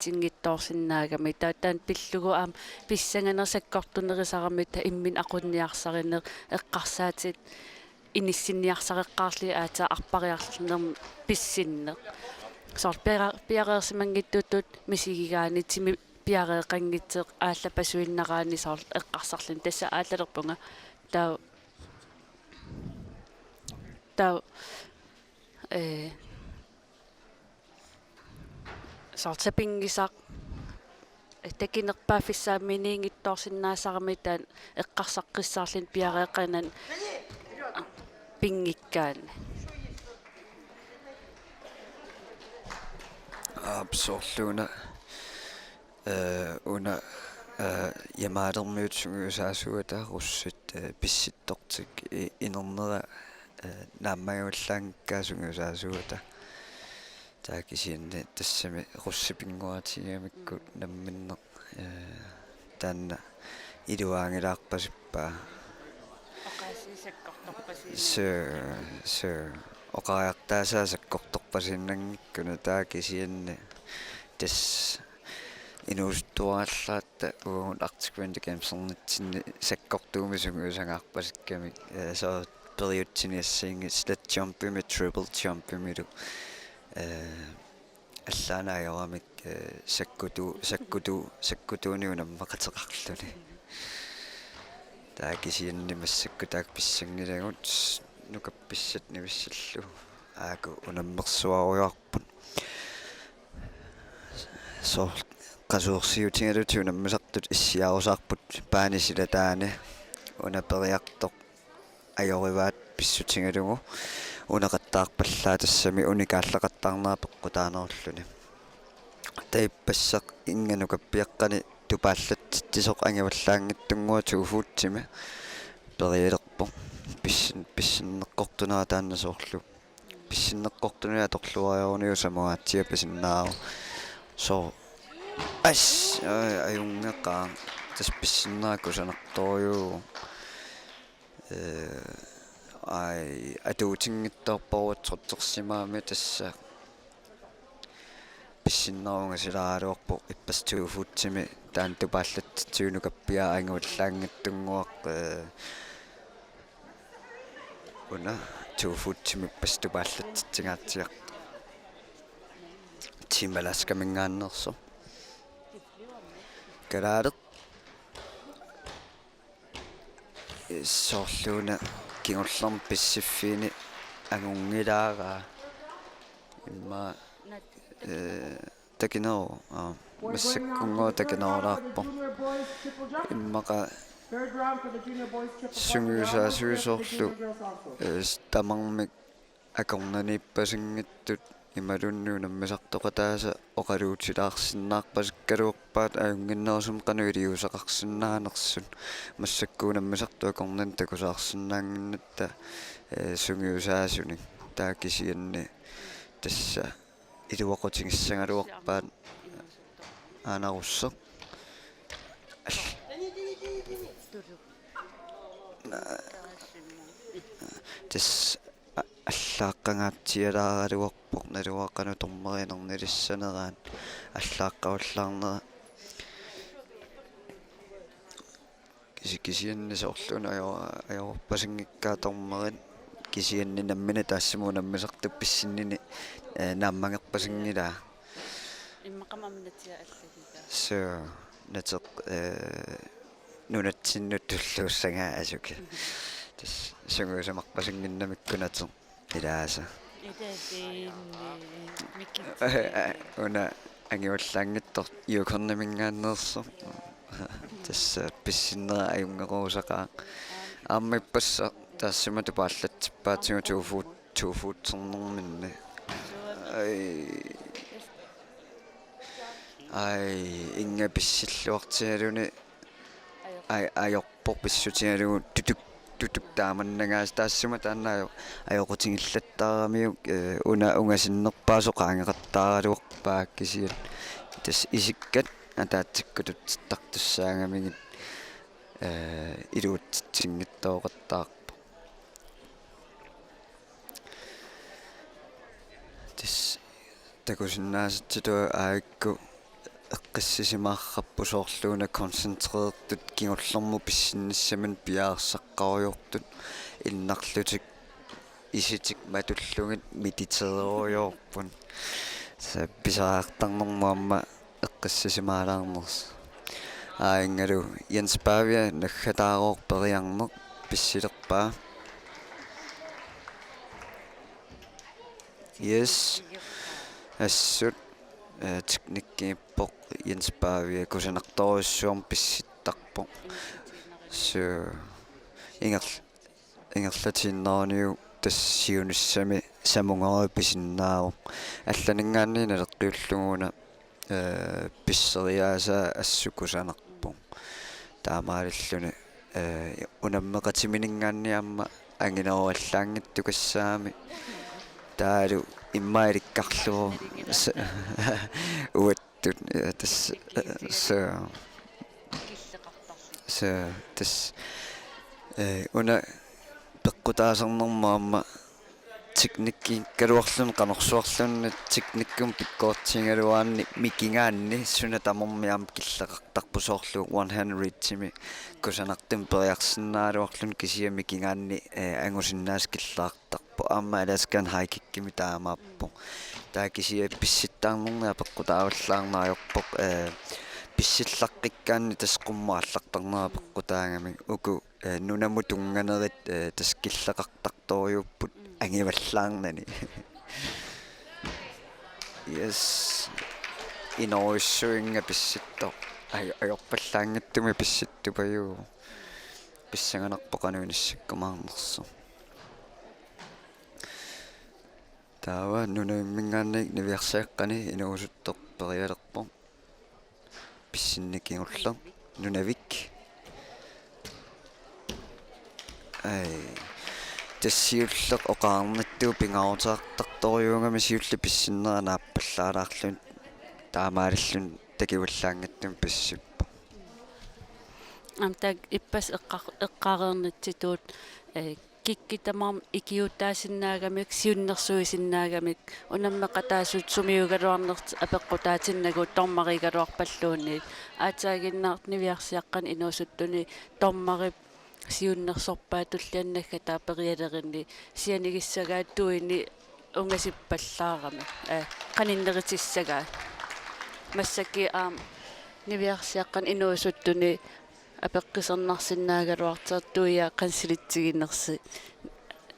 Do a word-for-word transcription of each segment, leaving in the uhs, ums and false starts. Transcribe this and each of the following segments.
Sinngitsoorsinnaagami taava taanna pillugu aamma pissanganeq sakkortunerusarami taava imminut aqunniarsarineq eqqarsaatit inissinniarsarineqarlugit aatsaat arpariarlugu pissinneq. Soorlu piare-, piareersimanngitsutut misigigaanni timi piareeqanngitsoq aallapasuinnaraanni soorlu eqqarsarluni tassa aallalerpunga. Taava, taava, ee, soorlu sapinngisaq takinerpaaffissaaminiinngitsoorsinnaasarami taanna eqqarsaqqissaarluni piareeqqanani pinngikkaanni. Aap, soorlu una, ee, una, ee, jamaalermiut sungiusaasuata russit, ee, pissittortik i-, inernera, ee, naammagivallaanngikkaat sungiusaasuata. Taava kisianni tassami russit pinnguaatigigamikku namminneq, ee, taanna iluaanngilaarpasippaa. Oqaasii sakkortorpasiinnakkut. Suu, suu. Oqariartaasaat sakkortorpasiinnanngikkuni taava kisianni tassa inuusuttuarallaatta uagut Arctic Winter Gamesernitsinni sakkortuumik sungiusangaarpasikkamik, ee, soorlu periutsiniassaanngitsut slat jumpimik, triple jumpimilu, ee, allaanut ajoramik, ee, sakkutu-, sakkutu-, sakkutuunik unammeqateqarluni. Taava kisianni massakkut taakku pissanngilagut, nukappissat nivissallu. Aajuku unammersuarujoorput. Soorlu qasuersiutigalutik unammisartut issiarusaarput baanip silataani. Una periartoq ajorivaat pissutigalugu uneqattaarpallaaq tassami unikaallaqattaarnera peqqutaanerulluni. Taava ippassaq innga nukappiaqqani tupaallatsitsisoq angivallaanngitsunnguaq two footimi perialerpoq. Pissin-, pissinneqqortunera taanna soorlu. Pissinneqqortuni atorluariaruni usamugaatsiaq pisinnaavoq. Soo. As, aj, ajunngeqaaq. Tassa pissinnera kusanartorujuuvoq. Ee, aj, atuutinngitsoorpoq uatsitsersimaami tassa. Pissinnera ungasilaaraluarpoq ippassaq two footimi taanna tupaallatsitsisoq nukappiaraq angivallaanngitsunnguaq, ee, una two footimi ippassaq tupaallatsitsingaatsiartoq. Team Alaskaminngaanneersoq. Kalaaleq. Soorlu una kingullermi pissiffiini angunngilaaraa. Immaqa, ee, takineruvoq, aa, massakkunngooq takinerulaarpoq. Immaqa sungiusaasuisoorlu, ee, tamarmik akornanniippasinngitsut imaluunniit unammisartoqataasa oqaluutilaarsinnaarpasikkaluarpaat ajunnginnerusumik qanoq iliuuseqarsinnaanersut. Massakkut unammisartut akornanni takusaarsinnaannginnatta, ee, sungiusaasunik. Taava kisianni tassa iluaqutigissagaluarpaat aanarusseq. Al-, tassa a-, allaaqqangaatsialaaraluarpoq naluara qanoq dommerinik nilissaneraat allaaqqavallaarnera. Kisi-, kisianni soorlu una ajo-, ajorpasinngikkaat dommerit kisianni nammineq taassuma unammisartup pissinnini, ee, naammagerpasinngilaa. Immaqa aamma natia allagigaa. Suu, nateq, ee, nunatsinnut tulluussagaa asuki. Tassa sungiusamarpasinnginnamikku nateq ilaasa. Itaasiinni mikitsi. Una angivallaanngitsoq Yukonniminngaanneersoq. Tassa pissinnera ajunngeruusaqaaq. Aamma ippassaq taassuma tupaallatsippaatigut two foot, two footernerminni. Aj. Aj, innga pissilluartigaluni. Aj, ajorpoq pissutigalugu tutuk, tutuk taamannagaasa taassuma taanna ajo-, ajoqutigillattaaramiuk, ee, una ungasinnerpaasoq qaangeqattaaraluarpaat kisianni. Tassa isikkat ataatsikkut tutsittartussaagamigit, ee, iluatsitsinngitsooqattaarpoq. Tassa takusinnaasatsitut aajuku assisimaarrappoq soorluuna koncentrertut kingullermut pissinnissaminut piareersaqqarujoortut innarlutik isitik matullugit meditererujoorput. Tassa pisariaqartarnermut aamma eqqissisimaalaarnersoq. Aajungalu Jens Pavia naggataarooq periarneq pissilerpaa. Yes. Assut, eh, teknikkiippoq Jens Pavia kusanartorujussuarmik pissittarpoq. Suu. Inger-, ingerlatiinnaruniuk tassa siunissami samungaruit pisinnaavoq. Allaninngaanniit naleqqiullugu una, eh, pisseriaasaa assut kusanarpoq. Taamaalilluni, eh, unammeqatimininngaanniit aamma angineruallaanngitsukassagami. Taavalu immaqa ilikkarlugu s-, uattut, ja, tassa, eh, so, so, tassa, eh, una peqqutaasarnermut aamma teknikkiikkaluarluni qanorsuarluunniit teknikkikkut pikkoritigigaluaraanni mikigaanni suna tamarmi aamma killeqartarpoq, soorlu one hand reachimi kusanartumik periarsinnaagaluarluni kisianni mikigaanni, eh, angusinnaasut killeqartarput. Aamma Alaskan high kickimi taamaappoq. Taava kisianni pissittarnerni apeqqutaavallaarneq ajorpoq, eh, pissillaqqikkaanni tassa qummut aallartarneq apeqqutaagami. Uku eh, nunamut tunnganerit, eh, tassa killeqartartorujuupput angivallaarnani. Yes. Inorujussuinnga pissittoq. Aj-, ajorpallaanngitsumik pissittupajuvoq. Pissanganarpoq qanoq inissakkumaarnersoq. Taava nunavimminngaanniit niviarsiaqqani inuusuttoq perialerpoq. Pissinneq kingulleq. Nunavik. Ai. Tassa siulleq oqarnittut pingaaruteqartartorujuugami siulleq pissinnera naappallaalaarluni taamaalilluni takuvallaanngitsumik pissippoq. Aamma taakku ippassaq eqqar-, eqqaareernitsitut, eh, kikkit tamarmik ikiuuttaasinnaagamik, siunnersuisinnaagamik, unammeqataasut sumiuugaluarnertik apeqqutaatinnagu dommeriugaluarpalluunniit. Aatsaaginnaq niviarsiaqqani inuusuttuni dommerip siunnersorpaa tulliani naggataa perialerinni sianigissagaat tuini ungasippallaarami, eh, qaninnerutissagaat. Massakkut aamma niviarsiaqqani inuusuttuni apeqquserneqarsinnaagaluartoq tuia qanoq silitsiginersoq,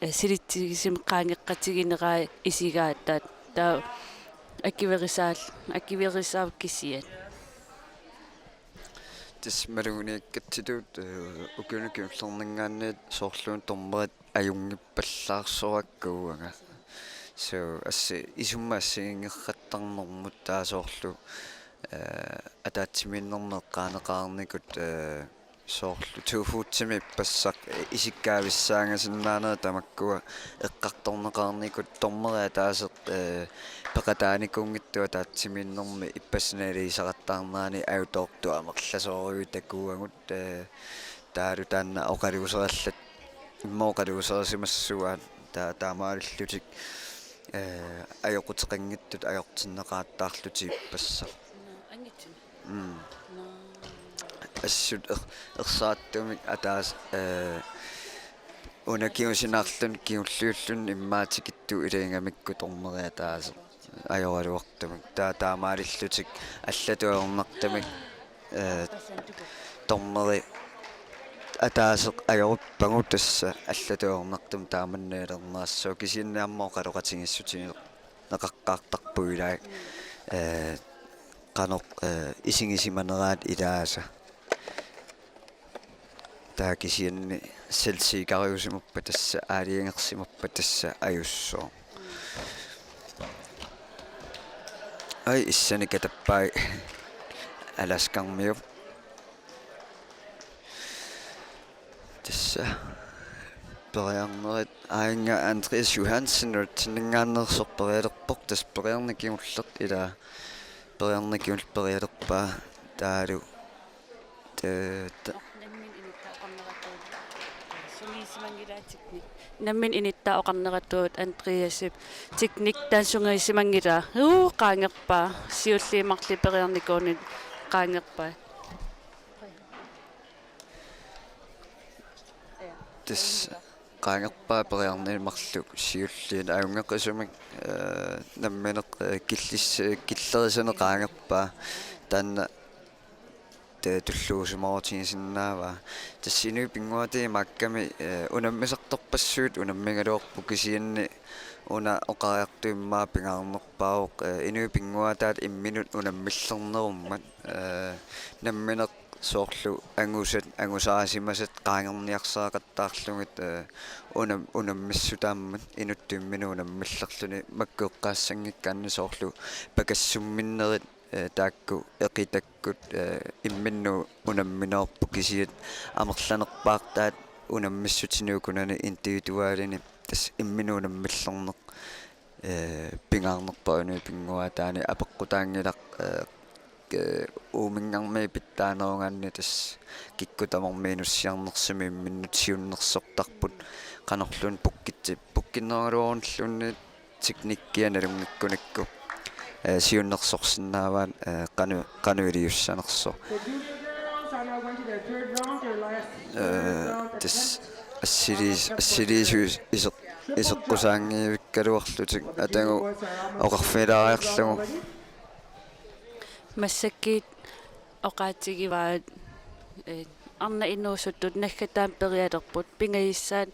eh, silitsigisumik qaangeqatigineraa isigaataat. Taava akuerisaal-, akuerisaavoq kisiat. Tassa maluginiakkatsitut, eh, ukiuni kingullerninngaanniit soorluuna dommerit ajunngippallaarsorakku uanga. So, assi-, isummat assigiinngeqattaarnermut taava soorlu, eh, ataatsimiinnermi eqqaaneqarnikut, eh, soorlu to footimi ippassaq, eh, isikkaavissaagassinnaanera tamakkua eqqartorneqarnikut dommeri ataaseq, eh, peqataanikuunngitsoq ataatsimiinnermi ippassaq naligisaqattaarnerani ajutoortut amerlasoorujuit takuagut, eh, taavalu taanna oqaluuserallat immaqa oqaluuserisimassuaat taa-, taamaalillutik, eh, ajoquteqanngitsut ajortinneqattaarlutik ippassaq. Mm. Assut er-, ersaattumik ataaseq, eh, una kingusinaarluni kingulliulluni immaqa tikittoq ilagigamikku dommeri ataaseq ajoraluartumik. Taa-, taamaalillutik allatut ajornartumik, eh, dommeri ataaseq ajorippagu tassa allatut ajornartumik taamanna ilernerassaaq kisianni aamma oqaloqatigiissutigineqaqqaartarpoq ilaa, eh, qanoq, eh, isigisimaneraat ilaasa. Taava kisianni selvsikkeriusimappat tassa aalajangersimappat tassa ajussooq. Ai, issani katappai Alaskarmiup. Tassa periarnerit aajuna Andreas Johansen nutsinninngaanneersoq perialerpoq, tassa periarneq kingulleq ilaa, periarneq kingulleq perialerpaa taavalu. Te-, te-, Nammineq inuttaa oqarneratuut. Sungiusimanngilaa teknik. Nammineq inuttaa oqarneratuut Andreasip teknik taanna sungiusimanngilaa. Uu, qaangerpaa. Siulliit marluk periarnikuunngitsut qaangerpaa. Tassa qaangerpaa periarneq marluk siulliit ajunngeqisumik, eh, nammineq, eh, killis-, killerisaneq qaangerpaa taanna ta-, tulluusimaarutigisinnaavaa. Tassa inuit pinnguaatigiit maakkami, eh, unammisartorpassuit unammigaluarput kisianni una oqariartuummaa pingaarnerpaavoq, eh, inuit pinnguaataat imminut unammillernerummat, eh, nammineq soorlu angusat, angusaasimasat qaangerniarsariaqattaarlugit, eh, unam-, unammissutaammat inuttut imminut unammillerluni makku eqqaassanngikkaanni soorlu pakassumminnerit, eh, taakku eqitakkut, eh, imminnut unamminerupput kisiat amerlanerpaartaat unammissutinik ukunani individualini tassa imminut unammillerneq, eh, pingaarnerpaavoq inuit pinnguaataanni apeqqutaanngilaq, eh, ke-, uuminngarmiit pitsaanerugaanni tassa kikkut tamarmik inussiarnersumik imminnut siunnersortarput qanorluunniit pukkitsi-, pukkinnerugaluarunilluunniit teknikkia nalunngikkunikku, eh, siunnersorsinnaavaat, eh, qanoq, qanoq iliussanersoq. Eh, tassa assiliis-, assiliisut iseq-, iseqqusaanngivikkaluarlutik atagu oqarfigilaariarlugu. Massakkut oqaatigivaat, eh, arnat inuusuttut naggataamik perialerput, pingajussaat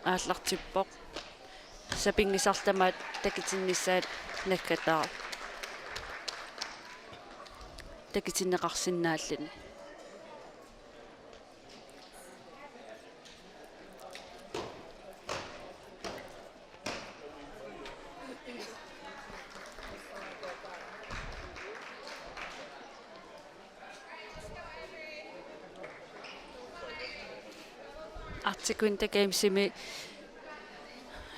aallartippoq. Sapinngisarlu tamaat takutinnissaat naggataaq. Takutinneqarsinnaalluni. Arctic Winter Gamesimi,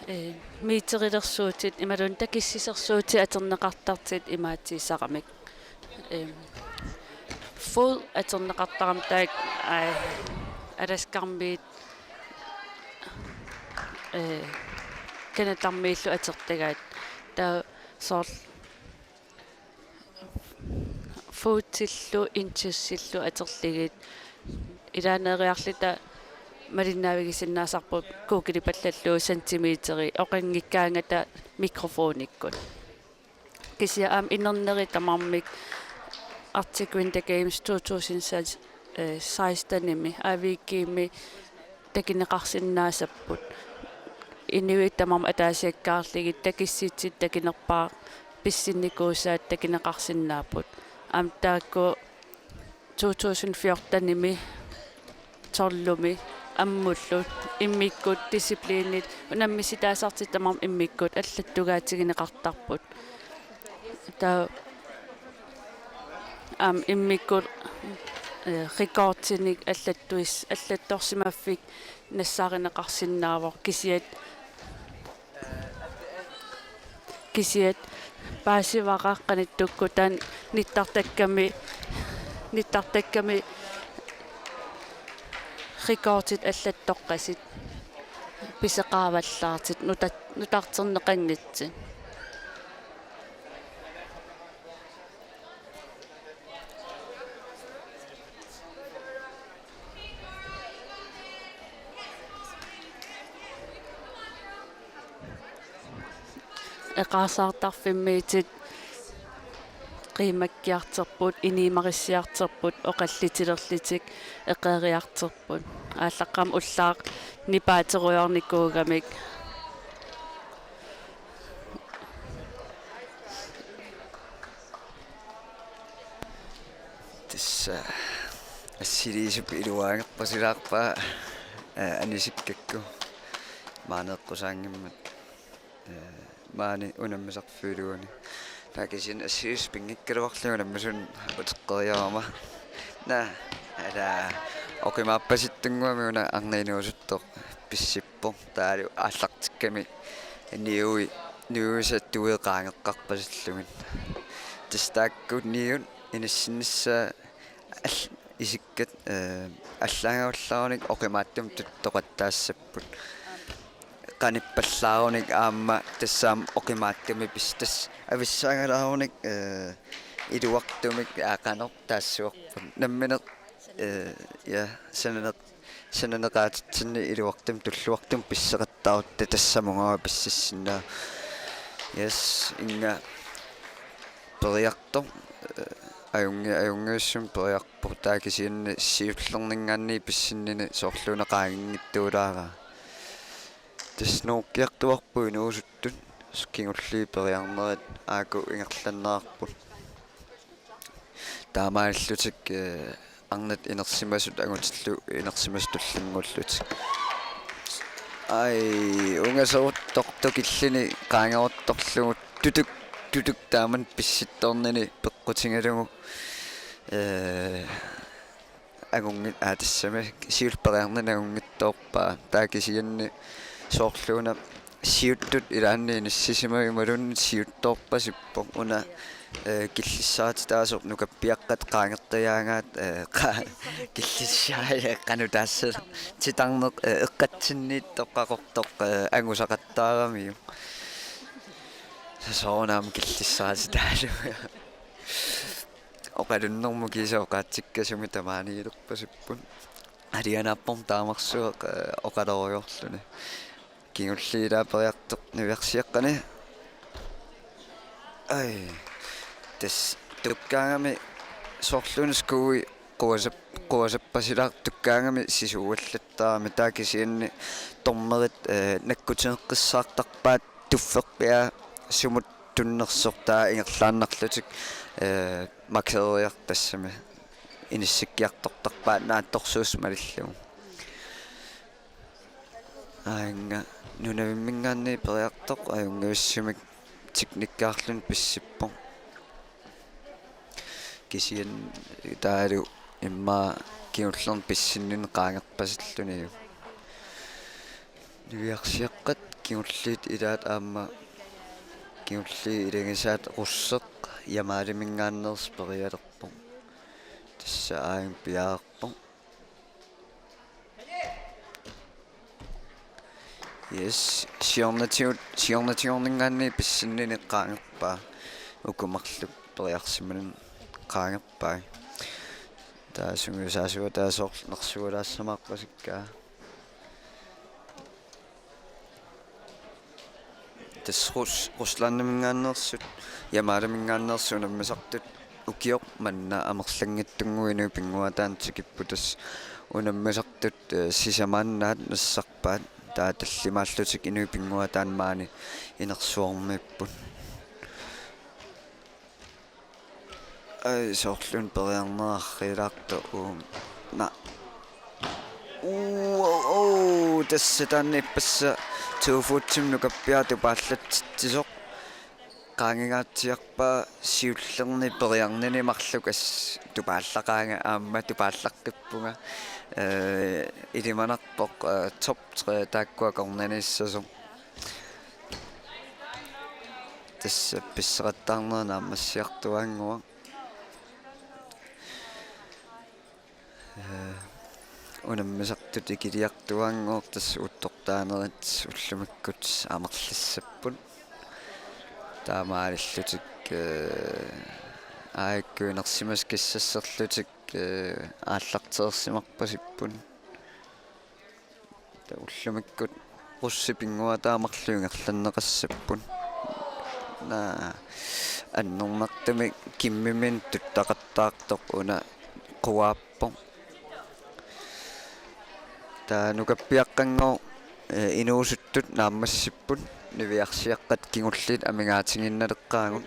eh, meterilersuutit imaluunniit takussisersuutit atorneqartartut imaattuussaramik. Eh, fod atorneqartarami taakku, ai, Alaskarmiit, eh, Canadarmiillu atortagaat. Taava soorlu fotillu inchillu atorlugit. Ilaaneeriarluta malinnaavigisinnaasarput Google-ipallallugu centimeteri oqanngikkaangata mikrofonikkut. Kisianni aamma inerneri tamarmik Arctic Winter Games to tusind seksten-imi A V G-mi takuneqarsinnaasapput. Inuit tamarmik ataasiakkaarlugit takussutsit takunerpaaq pissinnikuusaat takuneqarsinnaapput. Aamma taakku to tusind fjorten-imi, tolv-imi, ammullu, immikkut disciplinit, unammissutaasartut tamarmik immikkut allattugaatigineqartarput. Taava aamma immikkut, eh, rekordinik allattuis-, allattorsimaffik nassaarineqarsinnaavoq kisiat, kisiat paasivara qanittukkut taanna nittartakkami, nittartakkami rekordit allattoqqasut pisoqaavallaartut nuta-, nutarterneqanngitsut. Eqaarsaartarfimmiittut qiimakkiartorput, inuumarissiartorput, oqallutilerlutik eqeeriartorput. Aallaqqaammut ullaaq nipaaterujoornikuugamik. Tassa assiliisup iluaagerpasilaarpaa, eh, anisikkakku maaneeqqusaanngimmat, eh, maani unammisarfiuluani. Taava kisianni assiliissutit pinngikkaluarlugit unammisut uteqqeriarama. Naa, ala oqimaappasittunnguamik una arnat inuusuttoq pissippoq. Taavalu aallartikkami niui-, niuisat tuui qaangeqqaarpasillugit. Tassa taakku niut inissinnissaat al-, isikkat, eh, allaangajallarunik oqimaattumik tuttoqattaassapput. Qanippallaarunik aamma tassa aamma oqimaattumik pis-, tassa avissaagaluarunik, eh, iluartumik aaqaneq taassuarput. Nammineq, eh, ja, sananeq-, sananeqaatitsinni iluartumik tulluartumik pisseqattaarutta tassamunga pississinnaavoq. Yes, inga periartoq, eh, ajungi-, ajunngivissumik periarpoq, taava kisianni siullerninngaanniit pissinnini soorluuna qaanginngitsuulaaraa. Tassa nuukkiartuarput inuusuttut, kingulliit periarnerit aajuku ingerlanneqarput. Taamaalillutik, eh, arnat inersimasut angutillu inersimasut tullinnguullutik. Ai, ungaseruttortoq killini qaangeruttorlugu tutuk, tutuk taamani pissittoornini peqqutigalugu, eh, angunngit-, aa, tassami siulleq periarnini angunngitsoorpaa. Taava kisianni soorluuna siuttut ilaanni inissisimavit imaluunniit siuttoorpasippoq una, eh, killissaatitaasoq nukappiaqqat qaangertajaagaat, eh, qa-, killissaajat qanoq taassuma titarneq, eh, eqqatsinniittoq qaqortoq, eh, angusaqattaaramiuk. Soorunami killissaatitaallugu. Oqalunnermut kiisa oqaatsikkasumik tamaaniilerpasipput. Alianaappormi taamarsuaq, eh, oqalorujoorluni. Kingulliit ilaa periartoq niviarsiaqqani. Ai. Tassa tukkaangami soorluuna skuui quasap-, quasappasilaartoq tukkaangami sisuuallattaarami, taava kisianni dommerit, eh, nakkutigeqqissaartarpaat tufferpiaa sumut tunnersoq, taava ingerlaannarlutik, eh, markeriartassami inissikkiartortarpaat naatsorsuussat malillugu. Aanga nunavimminngaanniit periartoq ajunngivissumik teknikkaarluni pissippoq. Kisianni taavalu immaqa kingullerni pissinnini qaangerpasillunilu. Niviarsiaqqat kingulliit ilaat aamma kingulliit ilagisaat russeq Jamaaliminngaanneersoq perialerpoq. Tassa aajuna piareerpoq. Yes, siornatigut, siornatigoorninngaanniit pissinnini qaangerpaa. Uku marluk periarsimanini qaangerpai. Taava sungiusaasuat taava soorlu nersualaassamaarpasikkaa. Tassa Rus-, Ruslandiminngaanneersut, Jamaaliminngaanneersut unammisartut ukioq manna amerlanngitsunnguit inuit pinnguaat taanna tikipput, tassa unammisartut, eh, sisamaannaat nassarpaat, taava tallimaallutik inuit pinnguaat taanna maani inersuarmiipput. Ai, soorluuna periarneq arriilaartoq uuma. Naa. Uu, uu, uu, tassa taanna ippassaq to-footimi nukappiaraq tupaallatsitsisoq. Qaangingaatsiarpaa siullerni periarnini marluk, as-, tupaallaqaanga aamma tupaallaqqippunga. Eh, ilimanarpoq, eh, top tre taakkua corneriissasoq. Tassa pisseqattaarnera naammassiartuaannguaq. Eh, unammisartut ikiliartuaannguaq, tassa uuttortaanerit ullumikkut amerlissapput. Taamaalillutik, eh, aajuku inersimasut kissasserlutik, eh, aallartereersimarpasipput. Taava ullumikkut russit pinnguaataat marluk ingerlanneqassapput. Naa, annernartumik Kimmiminnut tuttaqattaartoq una quaappoq. Taava nukappiaqqanngooq, eh, inuusuttut naammassipput, niviarsiaqqat kingulliit amigaatigiinnaleqqaagut.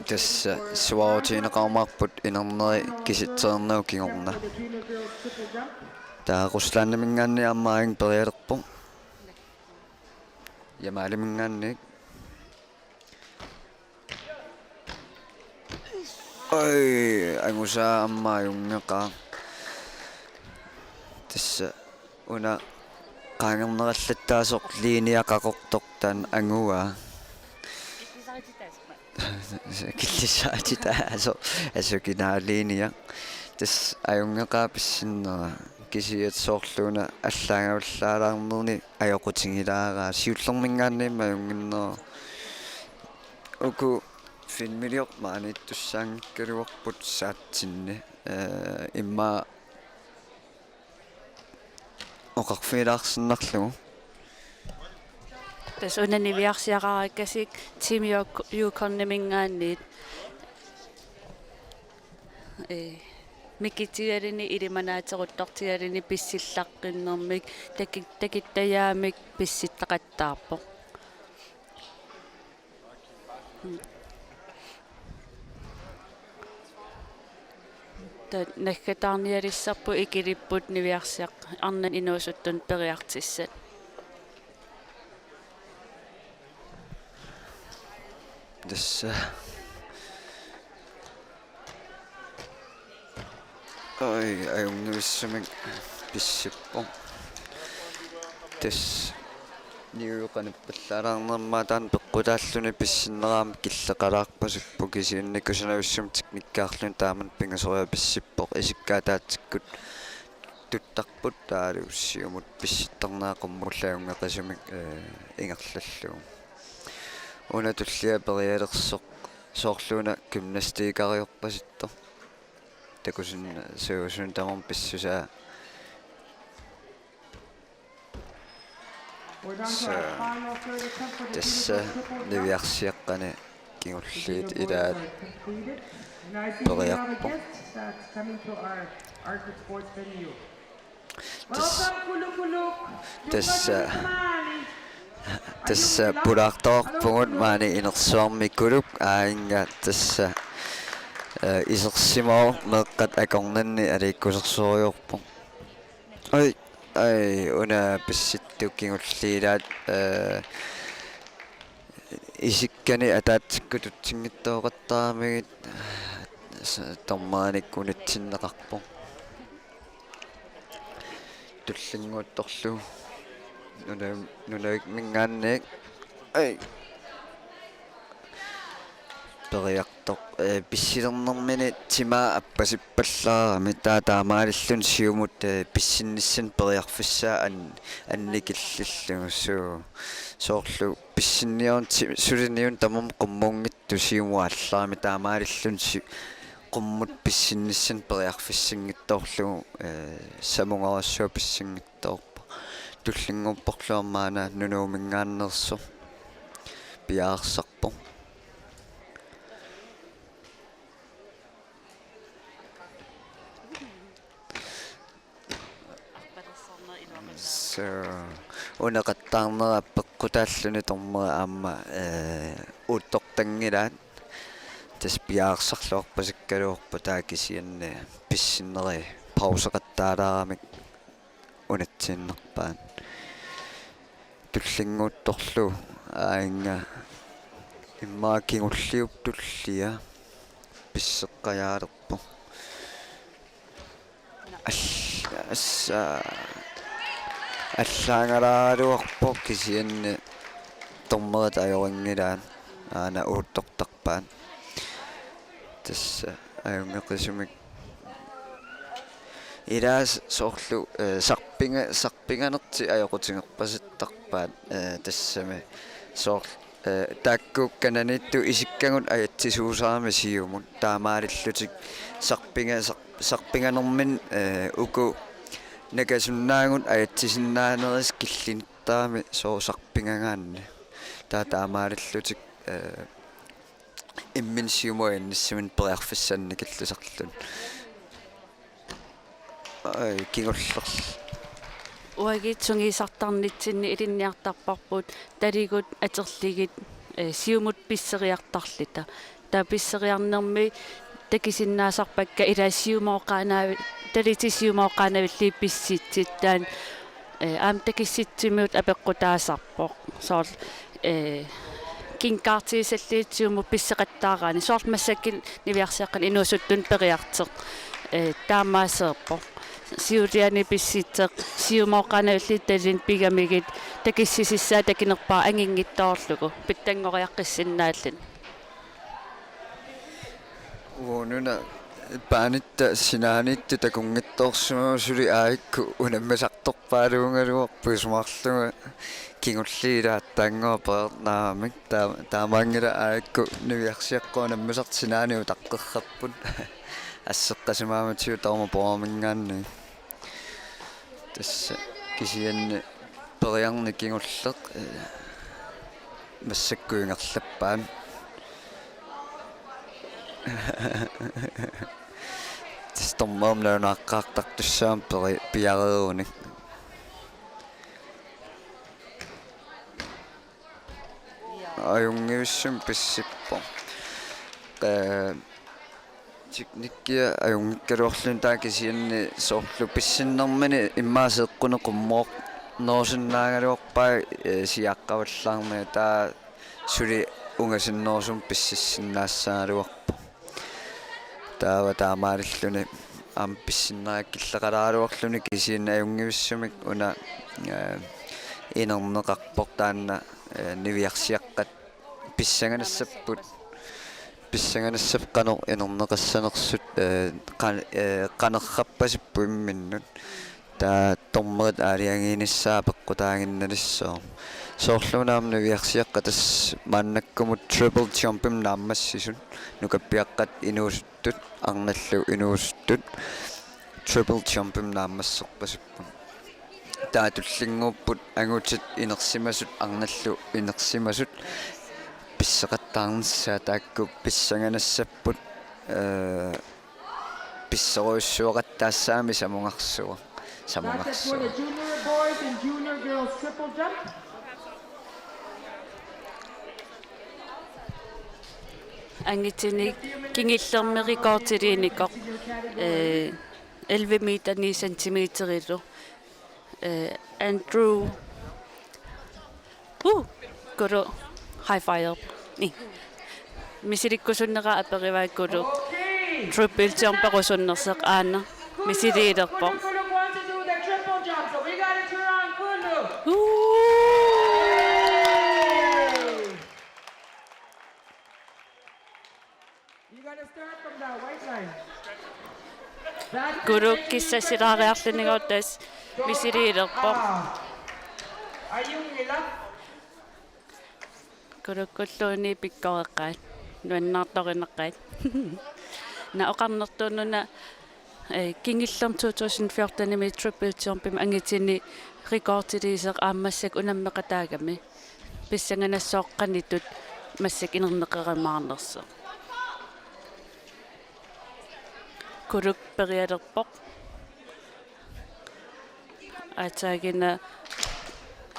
Tassa suaarutigineqarumaarput inerneri kisitsereernagu kingorna. Taava Ruslandiminngaanniit aamma aajuna perialerpoq. Jamaaliminngaanniit. Oj, angusaa aamma ajunngeqaaq. Tassa una qaangerneralattaasoq liinia qaqortoq taanna anguaa. Killissaatitaasoq, asukinaaliinia. Tassa ajunngeqaaq pissinnera. Kisianni soorluuna allaagavallaalaarnerni ajoqutigilaaraa. Siullerminngaanniimmi ajunnginneruvoq. Uku Filmiliorput maaniittussaanngikkaluarput saatsinni, eh, immaqa oqarfigilaarsinnarlugu. Tassa una niviarsiaqarakkasik Team Yuk-, Yukonimingaanniit, eh, mikitigaluni ilimanaateruttortigaluni pissillaqqinnermik taki-, takittajaamik pissitaqattaarpoq. Ta-, naggataarnialissarput ikilipput niviarsiaq arnat inuusuttunut periartissat. Tassa. Oj, ajunngivissumik pissippoq. Tassa. Niueqanippallaalaarnermik taanna peqqutaalluni pissinnermi killeqalaarpasippoq, kisianni kusanavissumik teknikkiarluni taamani pingasoriarluni pissippoq, isikka ataatsikkut tuttarput taavalu siumut pissittarnera qummullu ajunngivissumik, eh, ingerlallugu. Una tullia perialersoq soorlu una gymnastikeriorpasittoq. Takusin suusun tamarmi pissusaa. Tassa, tassa niviarsiaqqani kingulliit ilaat periarpoq. Tassa, tassa, tassa pulaartoqarpugut maani inersuarmi Kuluk, aajuna tassa, eh, isersimavoq meeqqat akornanni aliikkusersorujoorpoq. Oj, oj, una pissittoq kingulliit ilaat, eh, isikkani ataatsikkut tutsinngitsooqattaramigit, s-, dommerinik unitsinneqarpoq. Tullinnguuttorlu nuna-, Nunavimminngaanniit. Oj. Periartoq, eh, pissilernermini timaa appasippallaarami, taava taamaalilluni siumut, eh, pissinnissamut periarfissaa an-, annikillillugu, suu, soorlu pissinniarneq ti-, suliniunneq tamarmi qummuunngitsoq siumut aallarami, taamaalilluni si-, qummut pissinnissamut periarfissanngitsoorlugu, eh, samungajassuaq pissanngitsoorpoq. Tullinnguupporlu aamma una Nunuuminngaanneersoq piareersarpoq. Tassa, una qattaarnera peqqutaalluni dommeri aamma, eh, uuttortanngilaat. Tassa piareersarluarpasikkaluarpoq, taava kisianni pissinneri pauseqattaalaaramik unatsiinnarpaat. Tullinnguuttorlu aajuna immaqa kingulliup tullia pisseqqajaalerpoq. All-, assa-, allaangalaaraluarpoq, kisianni dommerit ajorinngilaat, aana uuttortarpaat. Tassa ajunngivissumik. Ilaa s-, soorlu, eh, sarpinga-, sarpinganertik ajoqutigerpasittarpaat, eh, tassami soorlu, eh, taakku kananiittut isikkagut ajatsisuusarami siumut, taamaalillutik sarpinga-, sar-, sarpinganerminni, eh, uku nakasunnaagut ajatsisinnaanerisut killinnittarami soorlu sarpingagaanni. Taava taamaalillutik, eh, imminut siumut ajannissaminut periarfissaa annikillisarluni. Oj, kingullerlu. Uagut sungiusartarnitsinni ilinniartarparput taligut atorlugit, eh, siumut pisseriartarluta. Taava pisseriarnermi takusinnaasarpakka ilaa siumooqaanaavi-, talitit siumooqaanavillugit pissutsit, taanna, eh, aamma takussutsimut apeqqutaasarpoq. Soorlu, eh, kinkaartiussallugu siumut pisseqattaaraanni. Soorlu massakkut niviarsiaqqani inuusuttunut periartoq, eh, taamaasseerpoq. Siuliani pissutsit siumooqaanavillugit talinik pigamigit takussusissaat takunerpaaq anginngitsoorlugu pitsanngoriaqqissinnaalluni. Uununa paanitta sinaaniittut takunngitsoorsimavoq, suli aajuku unammisartorpaaluugaluarpoq isumaqarlunga Kingulliit aatsaannguaq peernaamik taa-, taamaanngilaq aajuku niviarsiaqqat unammisartut sinaani utaqqerrapput. Asseqqasimaamatigut taama pooraminngaanniit. Tassa kisianni periarneq kingulleq, eh, massakkut ingerlappaat. Tassa dommerimut nalunaaqqaartartussaammat peri-, piareerunik. Ajunngivissumik pissippoq. Eh, teknikkia ajunngikkaluarluni taava kisianni soorlu pissinnermini immaqa seeqquneq qummoornerusinnaagaluarpaa, eh, siaqqavallaarnagit, taava suli ungasinnerusumik pississinnaassagaluarpoq. Taava taamaalilluni aamma pissinneq killeqalaaraluarluni kisianni ajunngivissumik una, eh, inerneqarpoq taanna, eh, niviarsiaqqat pissanganassapput, pissanganassapput qanoq inerneqassanersut, eh, qan-, eh, qanerpappasipput imminnut. Taava dommerit aalajangiinissaat peqqutaaginnalissaaq. Soorlu una aamma niviarsiaqqat tassa maannakkumut triple jumpimik naammassisut, nukappiaqqat inuusuttut, arnallu inuusuttut, triple jumpimik naammasserpasipput. Taava tullinnguupput angutit inersimasut, arnallu inersimasut pisseqattaarnissaat, taakku pissanganassapput, eh, pissorujussuaqattaassaammi samungarsuaq. That's it for the samungarsuaq. Junior boys and junior girls triple jump. Angitinik kingullermi rekordiliinikoq, eh, elleve meter ni centimeterilu. Eh, Andrew. Uh, Kulu, high five. Ni. Misilikkusunnera aperivaa Kulu. Triple jumperusunnersoq aana. Misiliilerpoq. Kulu wants to do the triple jump, so we gotta cheer on Kulu. Uh. You gotta start from the white line. Kulu kissassilaariarluni tassa misiliilerpoq. Kulukkulluunniit pikkoreqaat, nuannaartorineqaat. Una oqarnertuununa, eh, kingullermi to tusind fjortenimi triple jumpimi angitinik rekordiliisoq aamma massakkut unammeqataagami. Pissanganassaaq qanoq ittoq massakkut inerneqarumaarnersoq. Kuluk perialerpoq. Aatsaagina.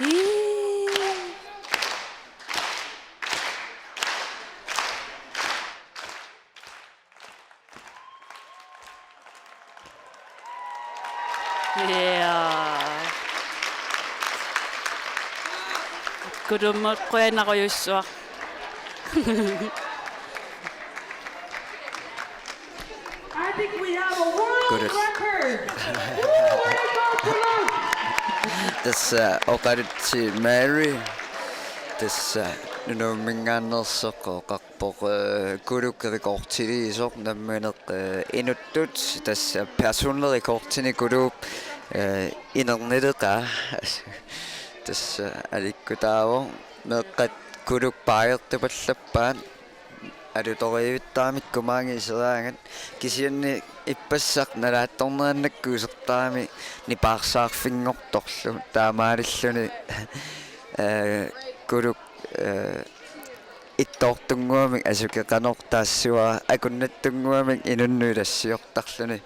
Ii. Yeah. Kulumut qujanarujussuaq. I think we have a world Good. Record. Woo, way to go, Kuluk. Tassa oqalutsi Mary. Tassa Nunumminngaanneersoq oqarpoq, eh, Kuluk rekordiliisoq nammineq, eh, inuttut, tassa personlig rekordinik Kuluup, eh, inernileqaa. Tassa alikkutaavoq meeqqat Kuluk paajertupallappaat. Alutorivittaamikku maanga iseraangat kisianni ippassaq nalaatsornerannakkut isertarami nipaarsaarfinngortorlu taamaalilluni, eh, Kuluk, eh, ittoortunnguamik asukeqanortaassua akunnattunnguamik inunnut ilassiortarluni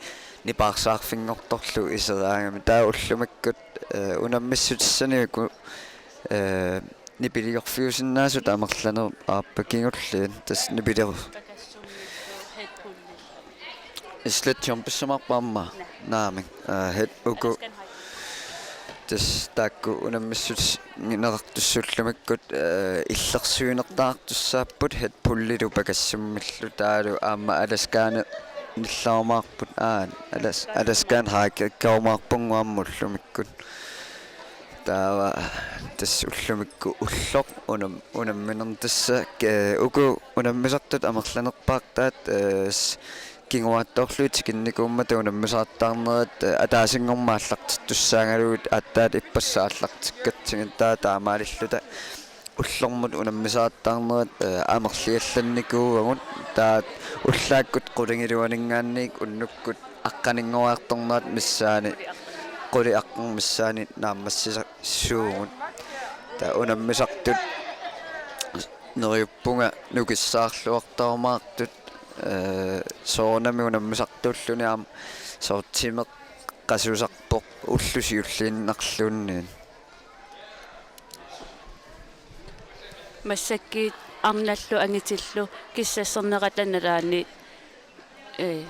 nipaarsaarfinngortorlu iseraangami. Taava ullumikkut, eh, unammissutissaniku, eh, nipiliorfiusinnaasut amerlanerup aappaat kingulliit tassa nipilior-. Sledgehamp pissumaarput aamma. Naamik. Aa, head uku. Tassa taakku unammissutigineqartussat ullumikkut, eh, illersuinertaqartussaapput Red Bullilu pakassummillu taavalu aamma Alaskaani nillumaarput. Aa, Alas-, Alaskaani hikeumaarpunga aamma ullumikkut. Taava tassa ullumikkut ulloq unam-, unamminermi tassa ke-, uku unammisartut amerlanerpaartaat, eh, s-, kinguaattoorlugit tikinnikuummata unammisaqattaarnerat, eh, ataasinngormat aallartittussaagaluit aatsaat ippassaq aallartikkatsigit, taava taamaalilluta ullormut unammisaqattaarnerat, eh, amerliallannikuuagut, taava ullaakkut qulingiluaninngaanniit unnukkut aqqaninngoriartornerat missaani, quli aqqaneq missaani naammassisuugut. Taava unammisartut neriuppunga nukissaarluartarumaartut, eh, soorunami unammisartuulluni aamma soorlu timeq qasusarpoq ulloq siulliinnarluunniit. Massakkut arnallu angitillu kissassernerata nalaani, eh,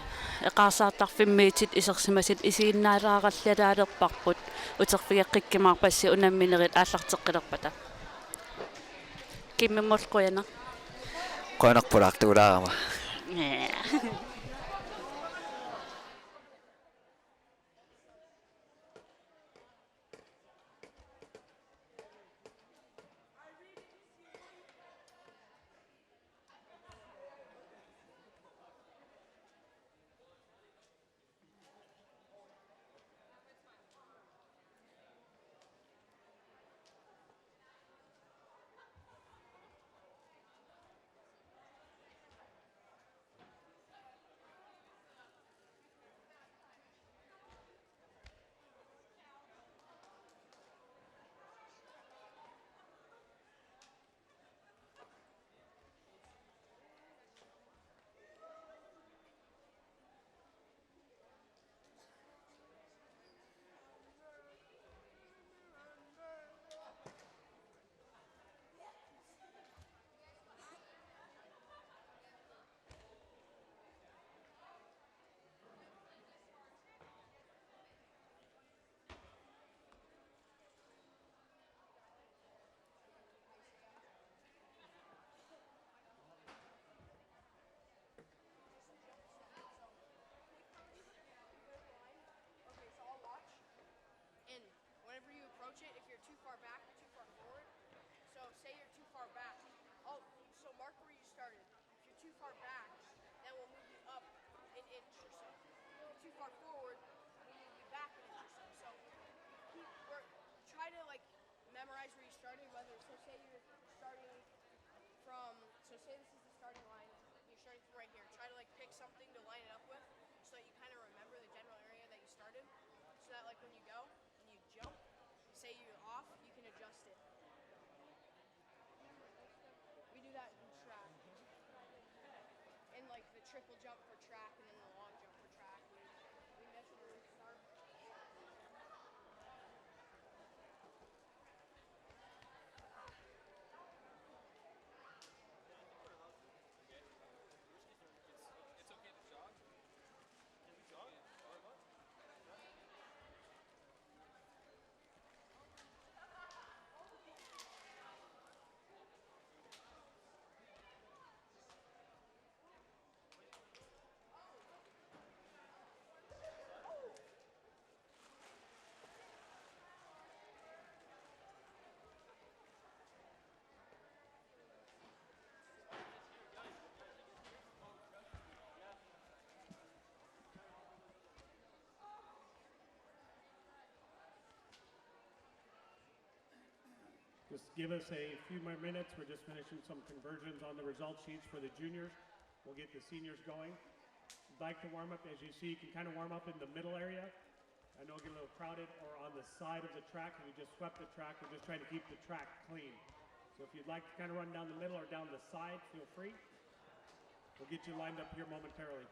eqaarsaartarfimmiittut isersimasut isiginnaalaarallaraalerparput, uterfigeqqikkumaarpassi unamminerit aallarteqqilerpata. Kimmimut qujanaq. Qujanaq pulaartuulaarama. Ja. Okay, so I'll watch. And whenever you approach it, if you're too far back or too far forward, so say you're too far back. Oh, so mark where you started. If you're too far back, then we'll move you up an inch or so. If you're too far forward, we'll move you back an inch or so. So keep, we're, try to, like, memorize where you started, whether, so say you're starting from, so say this is the starting line, you're starting from right here. Try to, like, pick something to line it up with so that you kind of remember the general area that you started, so that, like, when you go and you jump, say you're off, you can adjust it. We do that in track. And, like, the triple jump for track and then the long jump for track. We, we measure where we start. Just give us a few more minutes. We're just finishing some conversions on the result sheets for the juniors. We'll get the seniors going. Like to warm up, as you see, you can kind of warm up in the middle area. I know it get a little crowded, or on the side of the track, and we just swept the track. We're just trying to keep the track clean. So if you'd like to kind of run down the middle or down the side, feel free. We'll get you lined up here momentarily.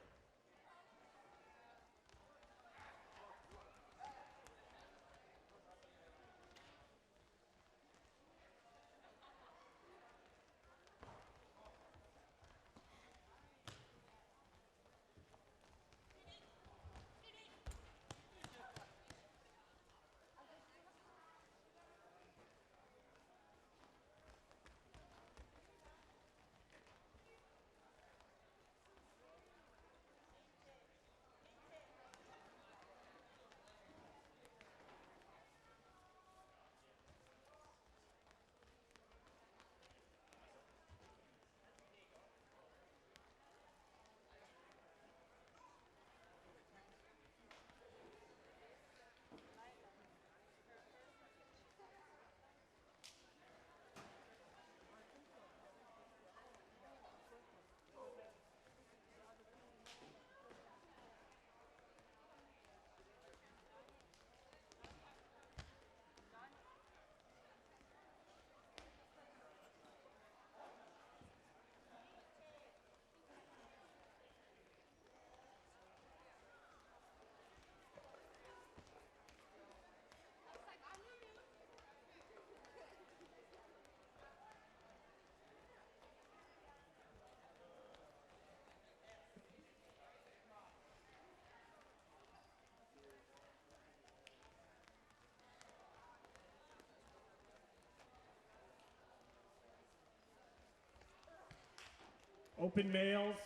Open males,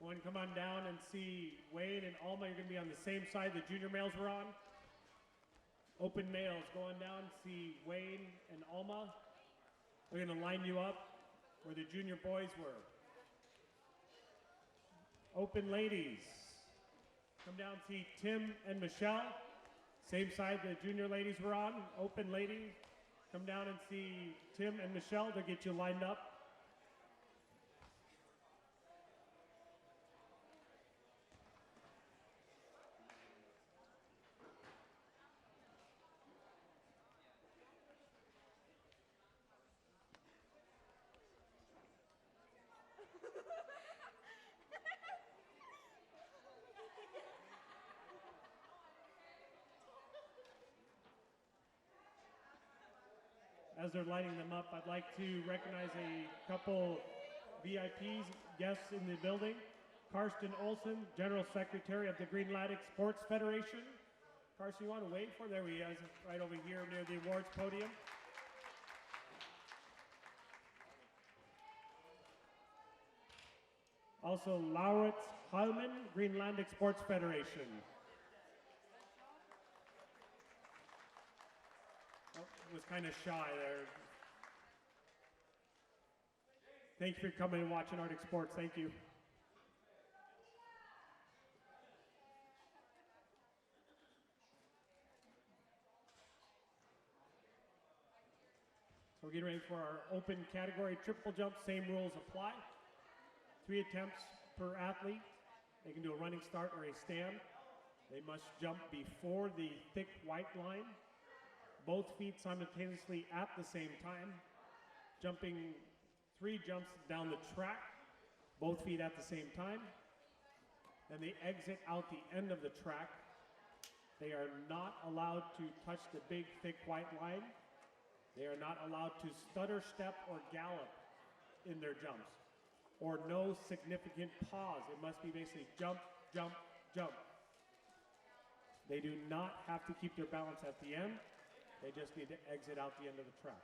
go and come on down and see Wayne and Alma. You're going to be on the same side the junior males were on. Open males, go on down, see Wayne and Alma. They're going to line you up where the junior boys were. Open ladies, come down, see Tim and Michelle. Same side the junior ladies were on. Open ladies, come down and see Tim and Michelle. They'll get you lined up. As they're lining them up, I'd like to recognize a couple V I Ps, guests in the building. Karsten Olsen, General Secretary of the Greenlandic Sports Federation. Karsten, you want to wave for? There he is, right over here near the awards podium. Also, Lauritz Heilmann, Greenlandic Sports Federation. Oh, was kind of shy there. Thank you for coming and watching Arctic Sports. Thank you. So we're getting ready for our open category, triple jump, same rules apply. Three attempts per athlete. They can do a running start or a stand. They must jump before the thick white line, both feet simultaneously at the same time, jumping three jumps down the track, both feet at the same time. Then they exit out the end of the track. They are not allowed to touch the big, thick white line. They are not allowed to stutter step or gallop in their jumps, or no significant pause. It must be basically jump, jump, jump. They do not have to keep their balance at the end. They just need to exit out the end of the track.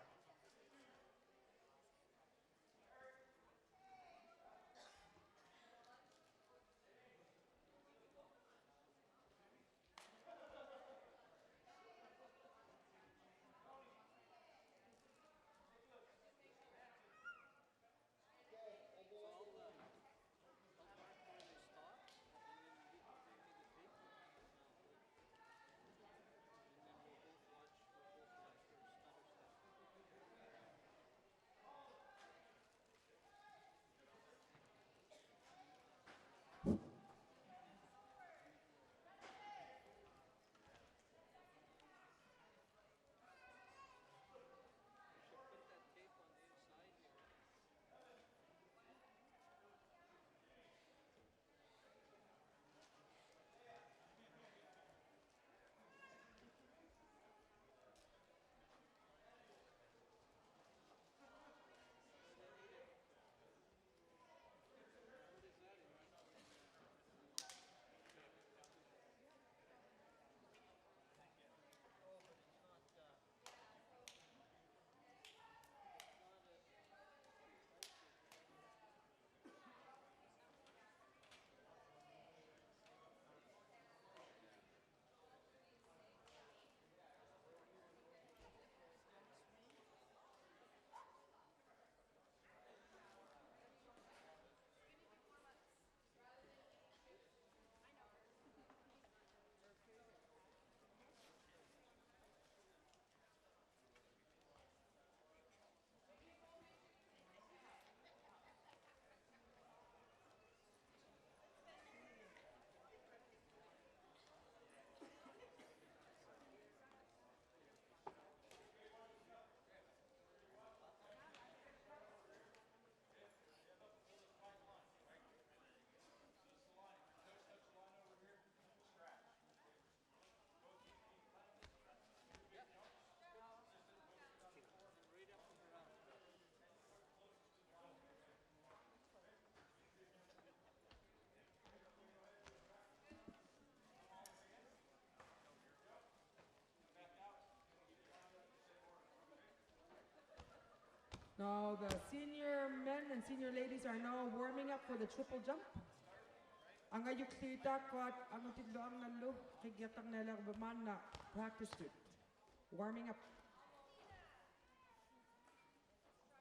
Now the senior men and senior ladies are now warming up for the triple jump. Angajulliit taakkuat angutillu arnallu qiggiartarnialerupput maanna practice-tut. Warming up.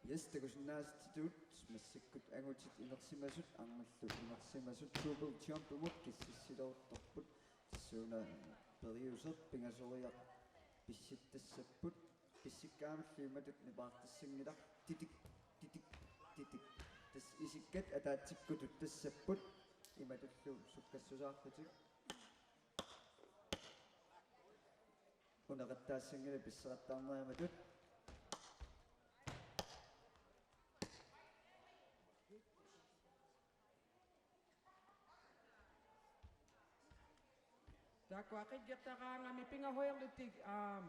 Yes, takusinnaasatut massakkut angutit inersimasut, arnallu inersimasut, triple jump-imut kississiloortarput. Tassuuna periuseq pingasoriaq pissittassapput. Pissikkaanullu imatut nipaartassanngilaq. Titik, titik, titik. Tassa isikkat ataatsikkut tuttassapput. Imatullu sukkassusaarlutik. Uneqattaassanngilaq pisseqattaarneq imatut. Taakku qiggiartaraangamik pingahuerlutik, aam,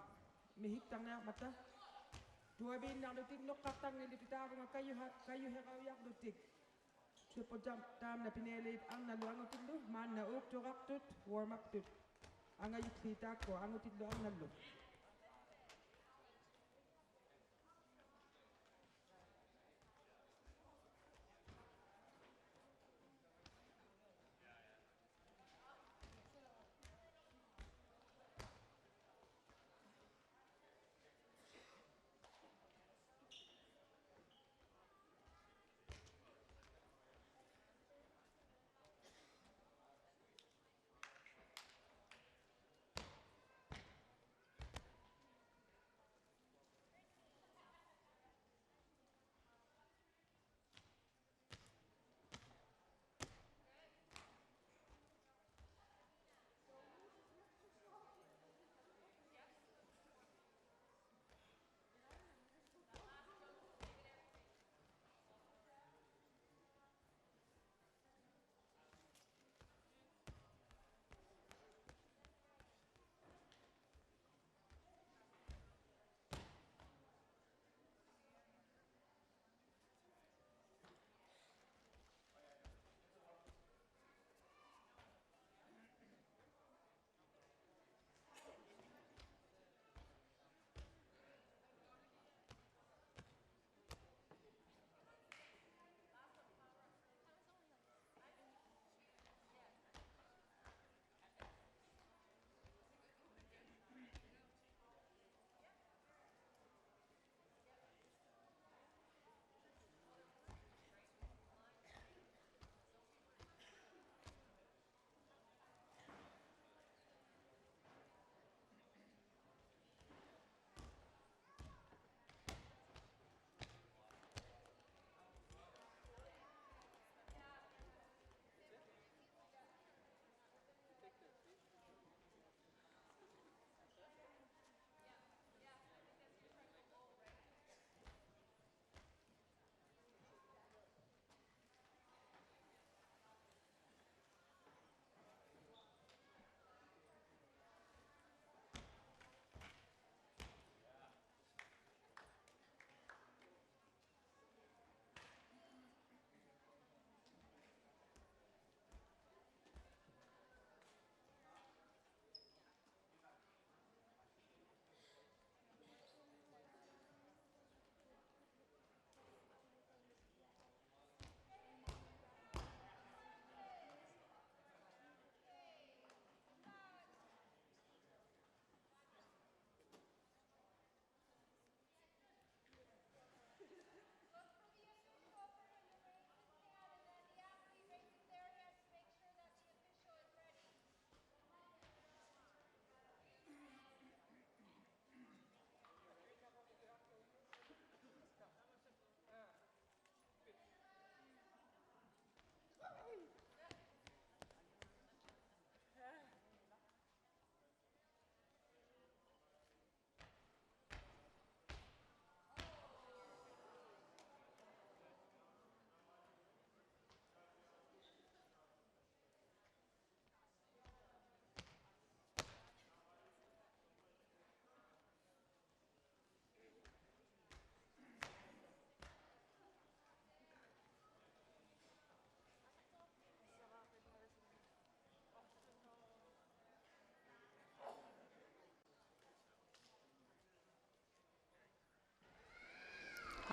mihittarniarmata. Tuaviinnarlutik noqqartarnillutik taavunga kajuha-, kajuheraviarlutik. Triple jump taamna pinialiit arnallu angutillu maanna uuktorartut warm-up-tut. Angajulliit taakku angutillu arnallu.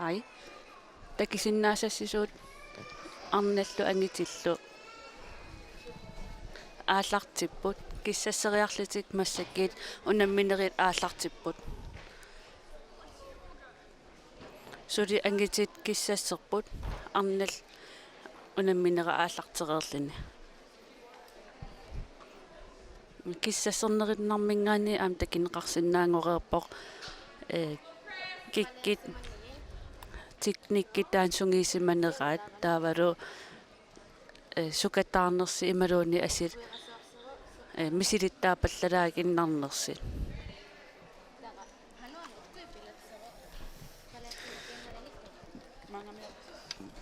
Ai. Takusinnaasassisuut arnallu angutillu aallartipput. Kissasseriarlutik massakkut unamminerit aallartipput. Suli angutit kissasserput, arnat unamminerat aallartereerluni. Kissassernerinnarminngaanniit aamma takuneqarsinnaanngoreerpoq, ee, kikkut teknikkit taanna sungiusimaneraat taavalu, ee, sukataarnersut imaluunniit asuli, ee, misilittagaqaralaaginnarnersut.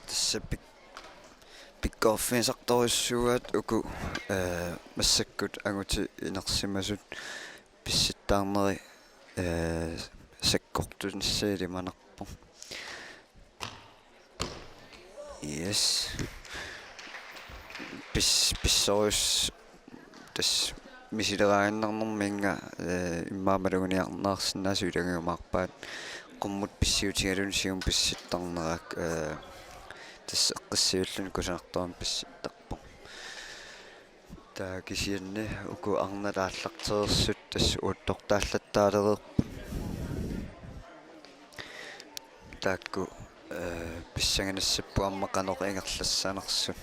Tassa pik-, pikkorisartorujussuuaat uku, ee, massakkut angutit inersimasut pissittaarneri, ee, sakkortunissaat ilimanarpoq. Yes. Pis-, pissorujus-, tassa misileraaginnarnerminnga, ee, immaqa maluginiarneqarsinnaasut ilagiumaarpaat. Qummut pissiutigalugu siumut pissittarnerat, ee, tassa eqqissiviilluni kusanartumik pissittarpoq. Taava kisianni uku arnat aallartereersut tassa uuttortaallattaalereerput. Taakku, ee, pissanganassapput aamma qanoq ingerlassanersut.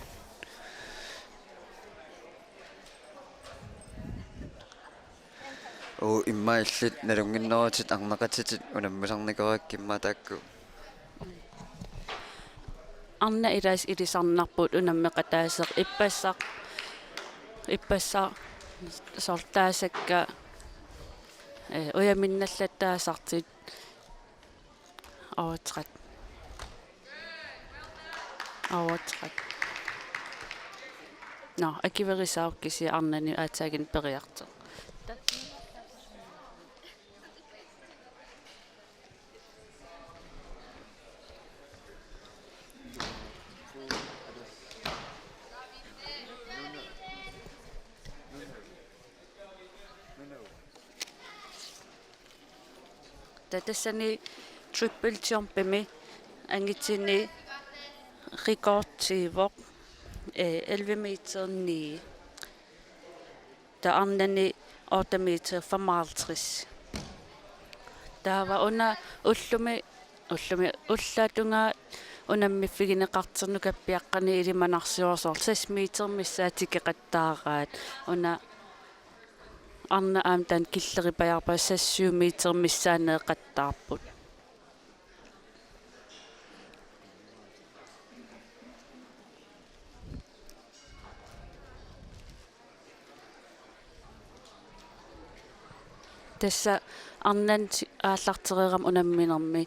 Uu, immaqa illit nalunnginnerutit arnaqatitit unammisarnikuuakka immaqa taakku. Arnat ilaasa ilisarnarput unammeqataaseq ippassaq, ippassaq soorlu taasakka, ee, ujaminnallattaasartut. Over tretten. Over tretten. Nå, akuerisaarukku kisianni arnani aatsaaginnaq periartoq. Taava tassani triple jumpimi angutini rekordtiivoq, ee, elleve meter ni. Taava arnani otte meter femoghalvtreds. Taava una ullumi, ullumi ullaap tungaanut unammiffigineqartoq nukappiaqqani ilimanarsivoq soorlu seks meter missaat tikeqattaaraat. Una arnat aamma taanna killeripajaarpaa, seks syv meter missaanneeqattaarput. Tassa arnat aallartereerami unamminermi,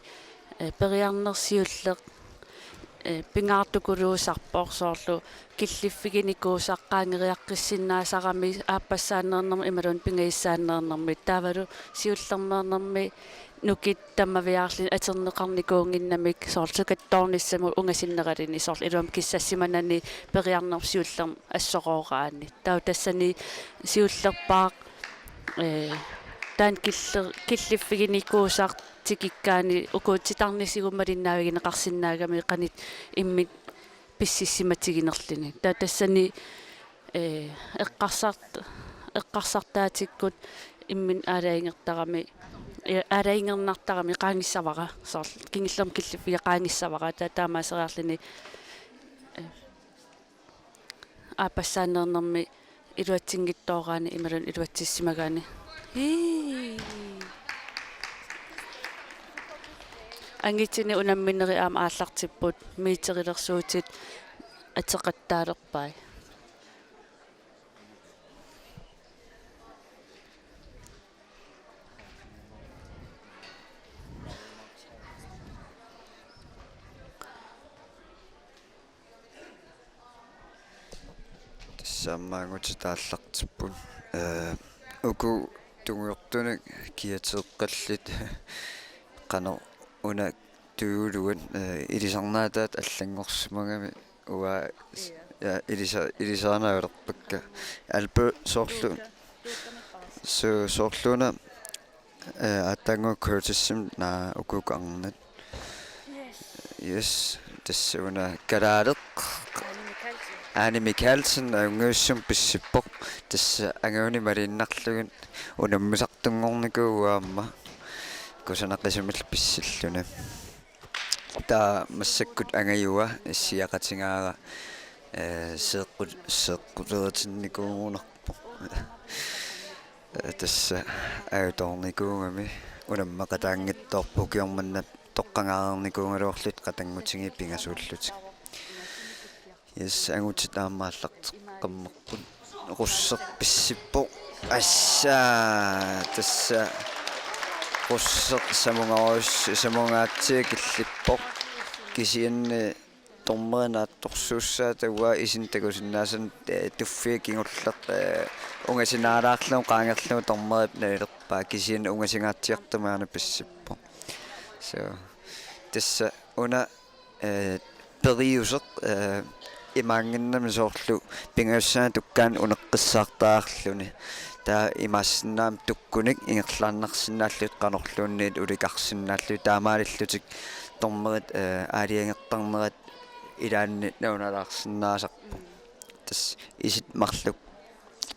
ee, periarneq siulleq, ee, pingaartukuluusarpoq soorlu killiffiginikuusaq qaangeriaqqissinnaasarami aappassaaneernermi imaluunniit pingajussaaneernermi taavalu siullermeernermi nukit tamaviaarluni atorneqarnikuunnginnamik soorlu sukattoornissamut ungasinneraluni soorlu iluamik kissassimanani periarneq siullermik assorooraanni. Taava tassani siullerpaaq, ee, taanna kille-, killiffiginikuusaq tikikkaanni uku titarnissat uku malinnaavigineqarsinnaagami qanoq imminut pississimatiginerluni. Taava tassani, ee, eqqarsart-, eqqarsartaatikkut imminut aalajangertarami, ee, aalajangernartarami qaangissavara, soorlu kingullermik killiffiga qaangissavara, taava taamaaseriarluni, ee, aappassaaneernermi iluatsinngitsooraanni imaluunniit iluatsissimagaanni. Hii. Angutini unamminerit aamma aallartipput, meterilersuutit atoqattaalerpai. Tassa aamma angutit aallartipput. Ee, uku tungujortunik kiateeqqallit qanoq una tujuuluat, ee, ilisarnaataat allanngorsimagami uanga s-, ja, ilisa-, ilisarnaalerpakka. Alpe soorlu, so-, soorluuna, ee, aatsaannguaq Curtisimik naak ukuuku arnat. Yes, tassa una kalaaleq. Ane Mikaelsen ajunngivissumik pissippoq. Tassa angajunik maliinnarlugit unammisartunngornikuuvoq aamma. Kusanaqisumillu pissilluni. Taava massakkut angajua issiaqatigaara, eh, seeqqu-, seeqquleritinikuugunarpoq. Eh, tassa ajutoornikuugami unammeqataanngitsoorpoq, ukiormanna toqqagaareernikuugaluarlutik qatanngutigiit pingasuullutik. Yes, angutit aamma aallarteqqammerput. Russeq pissippoq. Assa, tassa Russeq samungaarus-, samungaatsiaq killippoq. Kisianni dommeri naatsorsuussaata uanga isinut takusinnaasannik, eh, tuffia kingulleq, eh, ungasinaalaarlugu qaangerlugu dommerip nalilerpaa, kisianni ungasingaatsiartumik aana pissippoq. So, tassa una, eh, periuseq, eh, imaannginnami soorlu pingajussaanut tukkaanut uneqqissaartariaqarluni. Taava imaassinnaavoq tukkunik ingerlaannarsinnaallutik qanorluunniit ulikarsinnaallutik, taamaalillutik dommerit, eh, aalajangertarnerat ilaanni nalunalaarsinnaasarpoq. Tassa isit marluk,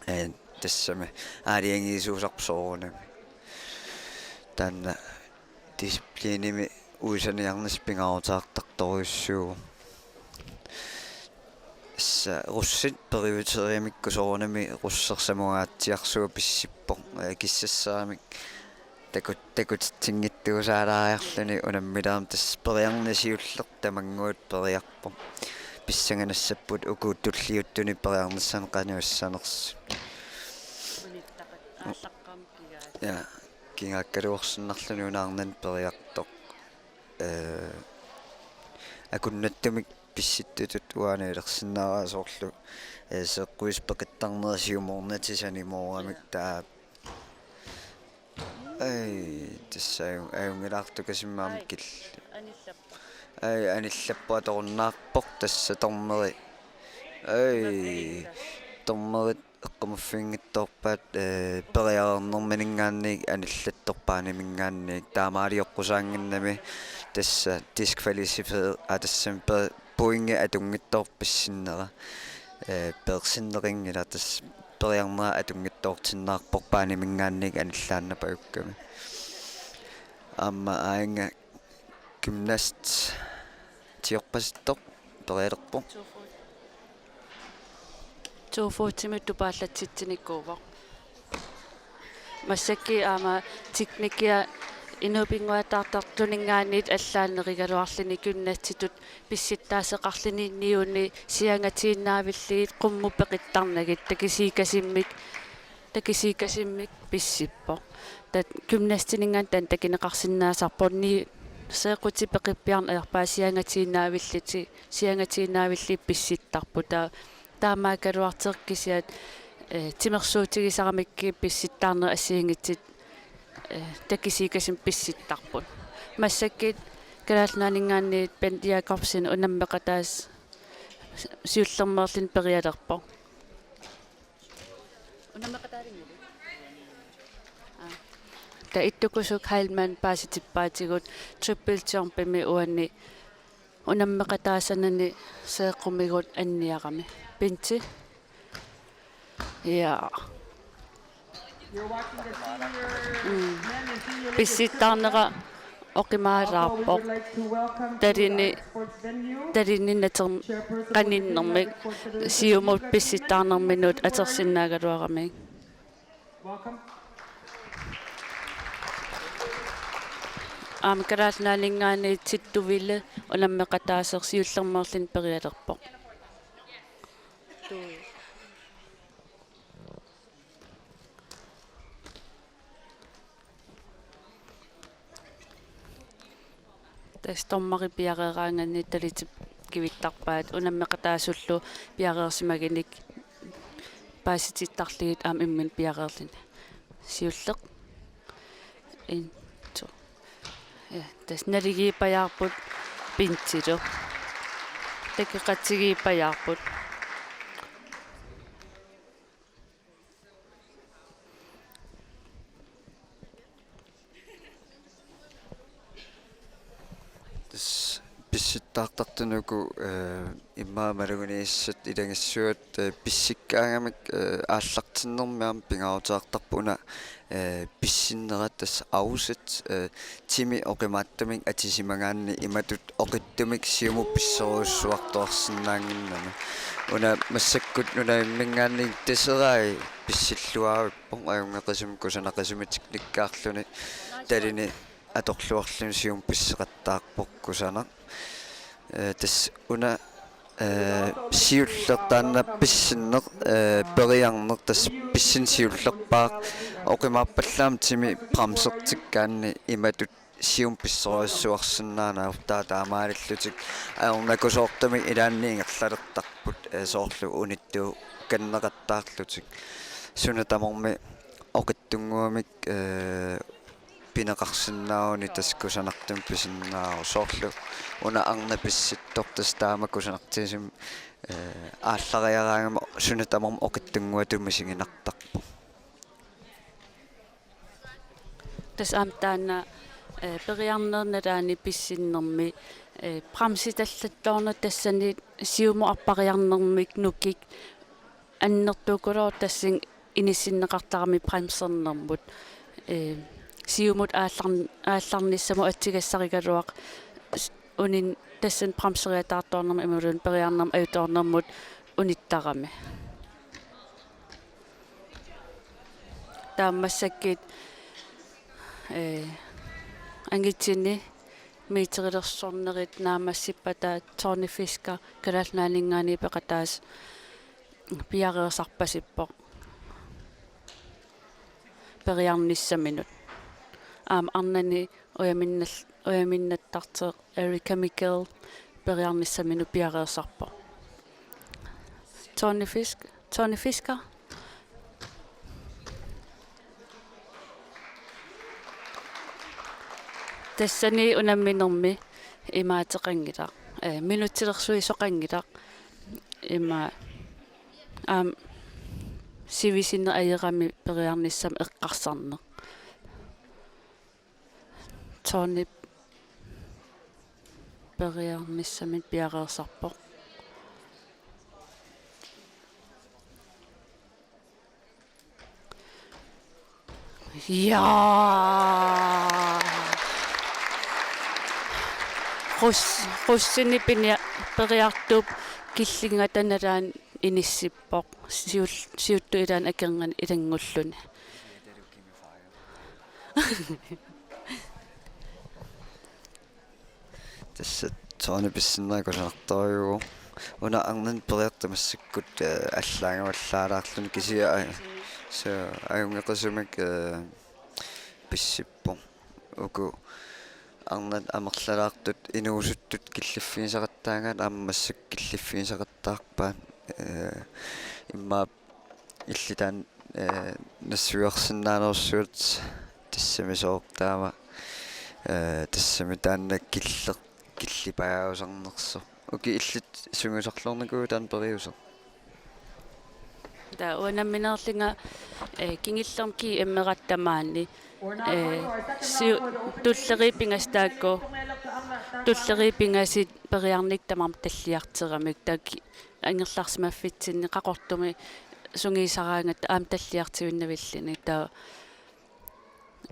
eh, tassami aalajangiisuusarput soorunami. Taanna disciplinimi uisaniarnissaq pingaaruteqartartorujussuuvoq. Tassa Russeq periuteriamikku soorunami Russeq samungaatsiarsuaq pissippoq. Eh, kissassaramik taku-, takutitsinngitsuusaalaariarluni unammilerami, tassa periarneq siulleq tamannguit periarpoq. Pissanganassapput uku tulliuttuni periarnissanik qanoq issanersut. Ja, kigaakkaluarsinnarluni una arnani periartoq. Eh, akunnattumik pissittutut uanga ilersinnaavara soorlu, eh, seeqquisut peqittarnerat siumoornatik sanimooramik, taava ai, tassa aju-, ajunngilaartukasimma aamma kil-. Ai, anillappoq, atorunnaarpoq tassa dommeri. Ai, dommerit eqqumaffiginngitsoorpaat, eh, periareernerminngaanniit anillattoq paaniminngaanniit, taamaalioqqusaannginnami tassa diskvalifiseret, aa, tassami pe-, pointi atunngitsoorpoq pissinnera. Eh, peersinneqanngilaq, tassa periarnera atunngitsoortinneqarpoq paaniminngaanniit anillaannapajukkami. Aamma aajinnga gymnast tiorpasittoq perialerpoq. Two forty-mut tupaallatsitsinikuuvoq. Massakkut aamma teknikkia inuupinnguattaartartuninngaanniit allaanerikkaluarluni gymnastitut pissittaasoqarluni niuni siangatiinnaavillugit qummut peqittarnagit takisuukasimmik, takisuukasimmik pissippoq. Taava gymnastininngaanniit taanna takuneqarsinnaasarpoq, ni-, seeqqutit peqippiarneq ajorpaa siangatiinnaavillutik, siangatiinnaavillugit pissittarput. Taava taamaakkaluartoq kisianni, eh, timersuutigisaramikkit pissittaarnerit assigiinngitsut, eh, takisuukasimmik pissittarput. Massakkut Kalaallit Nunaanninngaanniit Bent Jakobsen unammeqataasoq siullermeerluni perialerpoq. Unammeqataalinngilit? Aa. Taava Ittukusuk Heilmann paasitippaatigut triple jumpimi uani unammeqataasanani seeqqumigut anniarami. Bente? Ja. Mm. Pissittaarnera oqimaalaarpoq. Talini, talini nater-, qaninnermik siumut pissittaarnerminut atorsinnaagaluaramik. Aamma Kalaallit Nunaanninngaanniit Tittu Ville unammeqataasoq siullermeerluni perialerpoq. Tassa dommerit piareeraangaanniit talitip kivittarpaat unammeqataasullu piareersimagunik paasitittarlugit aamma imminut piareerluni. Siulleq. En, to. Ja, tassa naligiippajaarput Bentelu. Takoqatigiippajaarput. Tassa Pissittaartartut uku, eh, immaqa maluginiassat ilagissuat, eh, pissikkaangamik, eh, aallartinnermi aamma pingaaruteqartarpoq una, eh, pissinnerat tassa afsat, eh, timi oqimaattumik atisimagaanni imatut oqittumik siumut pissorujussuartuarsinnaannginnami. Una massakkut nunamminngaanniit Tesserai pissilluarpoq, ajunngeqisumik kusanaqisumik teknikkaarluni talini atorluarluni siumut pisseqattaarpoq kusanaq. Eh, tassa una, eh, siulleq taanna pissinneq, eh, periarneq tassa pissinneq siullerpaaq oqimaappallaamik timi bremsertikkaanni imatut siumut pissorujussuarsinnaaneq, taava taamaalillutik ajornakusoortumik ilaanni ingerlalertarput, eh, soorlu unittuukanneqattaarlutik. Suna tamarmi oqitsunnguamik, eh, pineqarsinnaaguni tassa kusanartumik pisinnaavoq, soorlu una arnat pissittoq tassa taama kusanartigisumik, eh, aallariaraangama suna tamarmi oqitsunnguatut misiginartarpoq. Tassa aamma taanna, eh, periarneq nalaani pissinnermi, eh, bremsitallattoorneq tassani siumut appariarnermik nukik annertuukuluuvoq tassani inissinneqartarami bremsernermut. Eh, siumut aallar-, aallarnissamut atsigassarigaluaq s-, unin tassani bremseriataartoornermut imaluunniit periarnermut ajutoornermut unittarami. Taava massakkut, eh, angutini meterilersornerit naammassippata Tony Fisker Kalaallit Nunaanninngaanniit peqataasoq piareersarpasippoq periarnissaminut. Aamma arnani ujaminnal-, ujaminnattartoq Erica Mikkel periarnissaminut piareersarpoq. Tony Fisk-, Tony Fisker. Tassani unamminermi imaateqanngilaq. Eh, minutsilersuisoqanngilaq. Ima aamma sivisinneq ajorami periarnissamut eqqarsarneq. Tony periarnissaminut piareersarpoq. Jaa. Rus-, russini pinia-, periartup killinngata nalaani inissippoq. Siul-, siuttut ilaanni akornanni ilanngulluni. Tassa Tony pissinneq kusanartorujuuvoq. Una arnani periartoq massakkut, eh, allaangavallaalaarluni kisianni aj-, so, ajunngeqisumik, eh, pissippoq. Uku arnat amerlalaartut inuusuttut killiffigisaqattaagaat aamma massakkut killiffigisaqattaarpaat, eh, immaqa illit taanna, eh, nassuiarsinnaanersuat tassami sooq taama, eh, tassami taanna killeq killipaajusaarnersoq. Uku illit sungiusarluarnikuuit taanna periuseq? Taava unamminerlunga, eh, kingullermik G M-eratta maani, eh, siu-, tulleriit pingasut taakku, tulleriit pingasut periarnikkut tamarmik talliarteramik, taakku angerlarsimaffitsinni Qaqortumi sungiusaraangatta aamma talliartuinnavilluni, taava,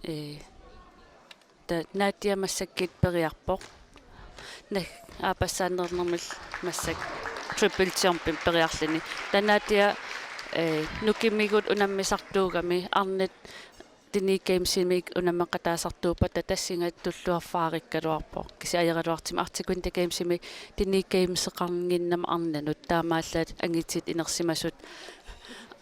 eh, taava Nadia massakkut periarpoq. Naa, aappassaanernermillu massakkut triple jumpimik periarluni. Taava Nadia, eh, nukimmigut unammisartuugami arnat Teenage Gamesimi unammeqataasartuuppata tassunga tulluarfeqarikkaluarpoq. Kisianni ajoraluartumik Arctic Winter Gamesimi Teenage Gameseqannginnama arnanut taamaallaat angutit inersimasut